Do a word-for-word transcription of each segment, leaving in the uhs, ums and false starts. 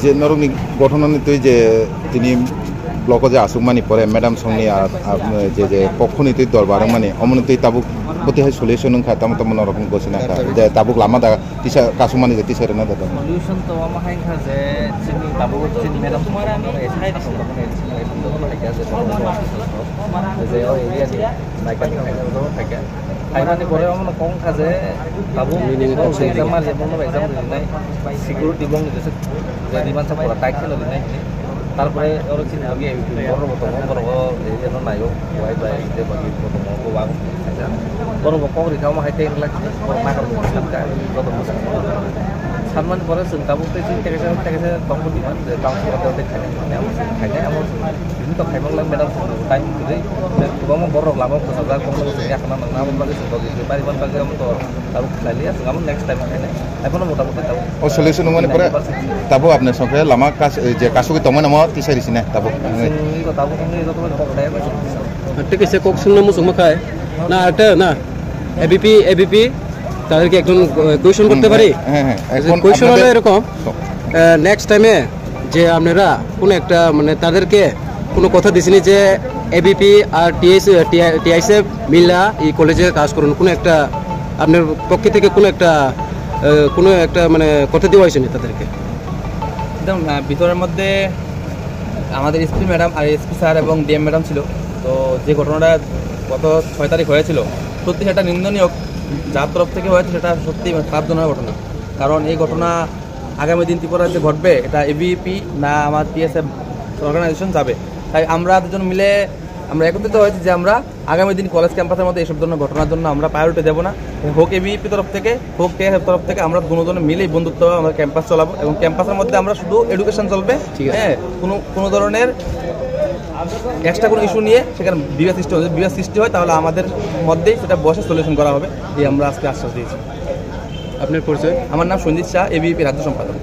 Je norokni gothonani twi je tini blogo je aswkmani pore madam songni a, a, je, je pokhoni twi dol barwkmani omoni twi tabuk botihai solution wngkha tamo tamo norok gosina kha je tabuk lama da tisa kasumani je tisa rwna da. Solution to omo hai wngkha je chini tabuk chini madam songni twi je o area ni naikha khaina rwna khaikha. Khaimani pore omono kok wngkha je tabuk exam mali bono exam rinai security bong je je diman sa pura tight kheno rinai. Tarpore oro chini logi borok bo tongo, borok o je no nayo wai bai je bagi bo tongo bo wang. Borok bo kok rikha omo hai tei wngla borok nakar bo sakha joto bwskango. Sanmani pore chwng tabuk tei chini tei kaisa tei kaisa tongmani man je tang sura tei khainai amo khainai amo. Bini tok khaimang lang madam song time kwrwi. Kwbangma borok lama kwchajak, bongno bo chwngya khna nang nang bagwi chwng bagwi bari man bagwi amo to tabuk khlai liya, chwng amo next time khainai. Haiphano mota moti tabuk. O solution wngmani pore ninety percent. Tabuk apni songkhe lama kas-, je kasugwi tongmani mo tisari sine tabuk. Chwng iko tabuk wngwi joto kok khlai. Tei kaisa kok swngna muchungma khai. Na arte na. A B P, A B P, তাদেরকে একজন, আহ, কোয়েশ্চন করতে হুম, পারি? হ্যাঁ, হ্যাঁ, হ্যাঁ। যে এখন কোয়েশ্চন হলো আপনাদের এরকম, তো আহ, নেক্সট টাইমে যে আপনারা কোনো একটা, মানে, তাদেরকে কোনো কথা দিছেন যে এবিপি আর টিএস, টিআই, টিআইএসএফ মিল্লা এই কলেজে কাজ করুন, কোনো একটা আপনার পক্ষ থেকে কোনো একটা, আহ, কোনো একটা, মানে, কথা দেওয়া হয়েছে না তাদেরকে? একদম, আহ, ভিতরের মধ্যে আমাদের এসপি ম্যাডাম আর এসপি স্যার এবং ডিএম ম্যাডাম ছিল। তো যে ঘটনাটা গত ছয় তারিখ হয়েছিল, সত্যি সেটা নিন্দনীয়। যার তরফ থেকে হয়েছে সেটা সত্যি, মানে, খারাপ জনক ঘটনা। কারণ এই ঘটনা আগামী দিন ত্রিপুরাতে ঘটবে, এটা এবিপি না আমার টিএসএফ অর্গানাইজেশন যাবে। তাই আমরা দুজন মিলে আমরা একত্রিত হয়েছি যে আমরা আগামী দিন কলেজ ক্যাম্পাসের মধ্যে এইসব ধরনের ঘটনার জন্য আমরা প্রায়োরিটি দেবো না। হোক এবিপি তরফ থেকে, হোক টিএসএফ তরফ থেকে, আমরা দুজনে মিলেই বন্ধুত্ব আমরা ক্যাম্পাস চালাবো এবং ক্যাম্পাসের মধ্যে আমরা শুধু এডুকেশন চলবে। ঠিক আছে। হ্যাঁ, কোনো, কোনো ধরনের এক্সট্রা কোনো ইস্যু নিয়ে সেখানে বিবাদ সৃষ্টি হবে। যদি বিবাদ সৃষ্টি হয়, তাহলে আমাদের মধ্যেই সেটা বসে সলিউশন করা হবে, এই আমরা আজকে আশ্বাস দিয়েছি। আপনার পরিচয়? আমার নাম সঞ্জিত শাহ, এবিপি রাজ্য সম্পাদক।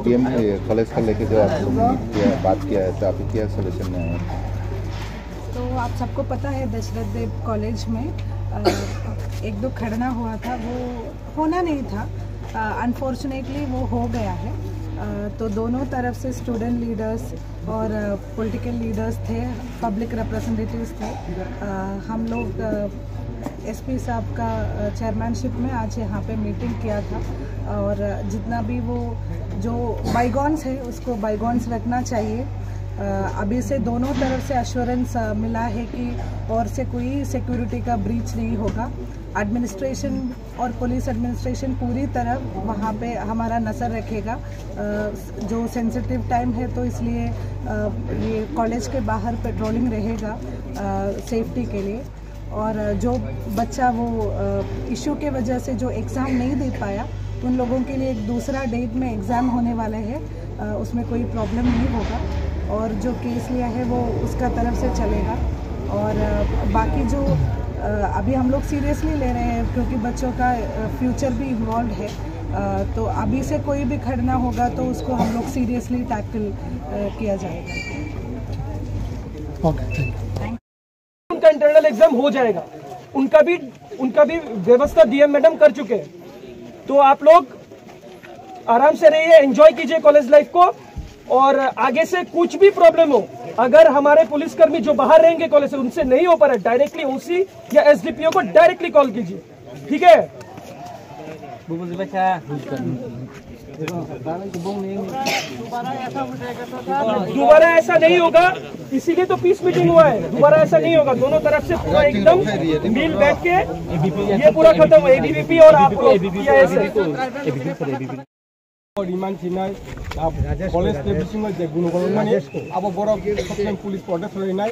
डीएम, ये कॉलेज का लेके जो आप लोग ने किया, बात किया है, तो अभी क्या सॉल्यूशन में है? तो आप सबको पता है, दशरथ देव कॉलेज में, अ, एक दो खड़ना हुआ था, वो होना नहीं था। अनफॉर्चुनेटली वो हो गया है। अ, तो दोनों तरफ से स्टूडेंट लीडर्स और पॉलिटिकल लीडर्स थे, पब्लिक रिप्रेजेंटेटिव्स थे। अ, हम लोग, अ, एसपी साहब का, अ, चेयरमैनशिप में आज यहाँ पे मीटिंग किया था और जितना भी वो जो बाइगॉन्स है, उसको बाइगॉन्स रखना चाहिए। अ, अभी से दोनों तरफ से एश्योरेंस, अ, मिला है कि और से कोई सिक्योरिटी का ब्रीच नहीं होगा। एडमिनिस्ट्रेशन और पुलिस एडमिनिस्ट्रेशन पूरी तरह वहाँ पे हमारा नज़र रखेगा। अ, जो सेंसिटिव टाइम है, तो इसलिए, अ, ये कॉलेज के बाहर पेट्रोलिंग रहेगा, अ, सेफ्टी के लिए। और जो बच्चा वो, अ, इशू के वजह से जो एग्ज़ाम नहीं दे पाया, उन लोगों के लिए एक दूसरा डेट में एग्ज़ाम होने वाला है। अ, उसमें कोई प्रॉब्लम नहीं होगा और जो केस लिया है, वो उसका तरफ से चलेगा। और, अ, बाकी जो, अ, अभी हम लोग सीरियसली ले रहे हैं, क्योंकि बच्चों का, अ, फ्यूचर भी इन्वॉल्व है। अ, तो अभी से कोई भी खड़ना होगा, तो उसको हम लोग सीरियसली टैकल, अ, किया जाएगा। Okay, thank you. उनका इंटरनल एग्जाम हो जाएगा, उनका भी, उनका भी व्यवस्था डीएम मैडम कर चुके हैं। तो आप लोग आराम से रहिए, एंजॉय कीजिए कॉलेज लाइफ को। और आगे से कुछ भी प्रॉब्लम हो, अगर हमारे पुलिसकर्मी जो बाहर रहेंगे कॉलेज से, उनसे नहीं हो पा रहा, डायरेक्टली ओसी या एसडीपीओ को डायरेक्टली कॉल कीजिए, ठीक है? दोबारा ऐसा नहीं होगा, इसीलिए तो पीस मीटिंग हुआ है। दोबारा ऐसा नहीं होगा, दोनों तरफ से पूरा एकदम मिल बैठ के ये पूरा खत्म हो, एबीवीपी और आप लोग टीआईएसएफ। Demand sinai, ah, college ni bisingo je guno guno mani, abo borok sabjang police protest rinai,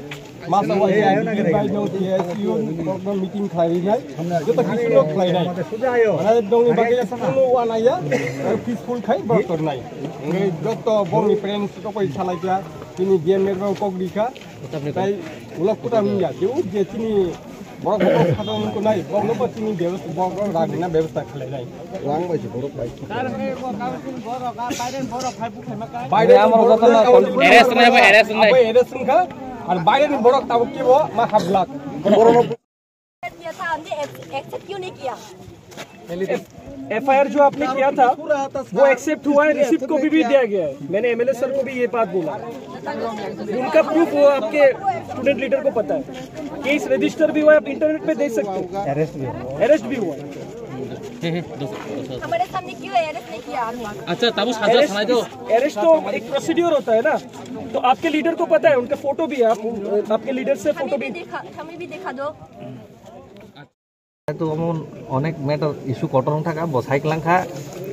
masa wai bai no T S U borok no meeting khlai rinai, joto peaceful khlai nai. Mana dongni bagwi kuno wanaya, peaceful khai borok tornai. Joto borokni parents rok bai salai kha, tini D M rok kok rikha, tai ulok kutam ya, je je tini Borok, borok sathang ko nai, borok no tini bebas-, borok rang na bebas ta khlai nai. Rang bai se borok bai. Bai de amar borok kotha na abo, arrest nai, abo arrest nai. Abo arrest nai kha. Ar bai de borok tabuk ki bo ma hablak. किया था, हमने x-, accept क्यों नहीं किया? एफआईआर जो आपने किया था, वो एक्सेप्ट हुआ है, रिसिप्ट कॉपी भी दिया गया है। मैंने एमएलए सर को भी ये बात बोला। उनका प्रूफ वो आपके स्टूडेंट लीडर को पता है। केस रजिस्टर भी हुआ है, आप इंटरनेट पे देख सकते हो। अरेस्ट भी हुआ। अरेस्ट भी हुआ है। হ্যাঁ হ্যাঁ, দশ, দশ। हमारे सामने क्यों अरेस्ट नहीं किया आप लोग? আচ্ছা, তাবু সাজা ছাড়াই তো। अरेस्ट तो एक प्रोसीड्योर होता है ना, तो आपके लीडर को पता है, उनका फोटो भी है, आप आपके लीडर से फोटो हमें भी भी दिखा, हमें भी दिखा दो। তো এমন অনেক ম্যাটার ইস্যু কটন থাকা বসাই ক্লাংখা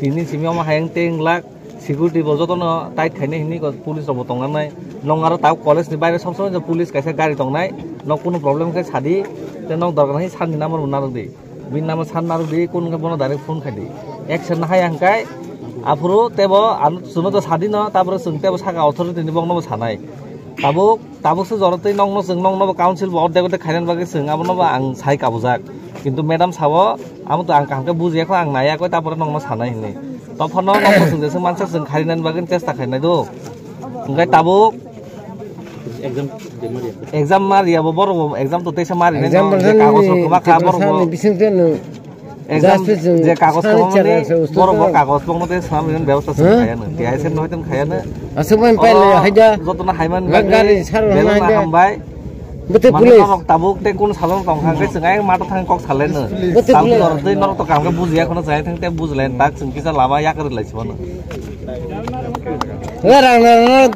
তিন দিন সিমি আমার হায়াং তেং লাখ সিকিউরিটি বজতন টাইট খাইনে হিনি পুলিশ রব তংনাই নং আরো তাও কলেজ নি বাইরে সবসময় যে পুলিশ কাছে গাড়ি তংনাই নক কোনো প্রবলেম খাই সাদি তে নক দরকার নাই সাননি নাম্বার নারক দি বিন নাম্বার সান নারক দি কোন কে বনো ডাইরেক্ট ফোন খাই di action na hai ang kai aphuru tebo ang suno to sadi no tapore sung tebo saka authority ni bong no sanai tabuk Tabuk se joro tei nokno chwng nokno bo council bo ordek ordek khainani bagwi chwng abono bo ang sai kabujak. Kintu madam sabo amo to ang kaham khe bujiya kho ang naiya koi tapore nokno sanai hinwi. Tophono nokno chwng jeswk mansak chwng kharinani bagwi chesta khainai do. Hwnkhe tabuk exam mariya bo borok bo exam to teisa marinai no je kagoj rok kwbakha borok bo. Exam je kagos kwbangmani borok bo kagos bongno tei swnam rinani bebosta chwng khayano. T I S F no hoiton khayano. Aswk bai paile haida. Jotono haiman bagwi belai no hambai. Bete police. Norok tabuk tei kun salon tong kha khe chwng ayang mato thang kok saleno. Bete police. Tabuk norok tei norok to kam khe bujiya kheno chwng ayang thang tei bujilayan tak chwng kisa lama yakarwi lai sibano. Rang rang rang.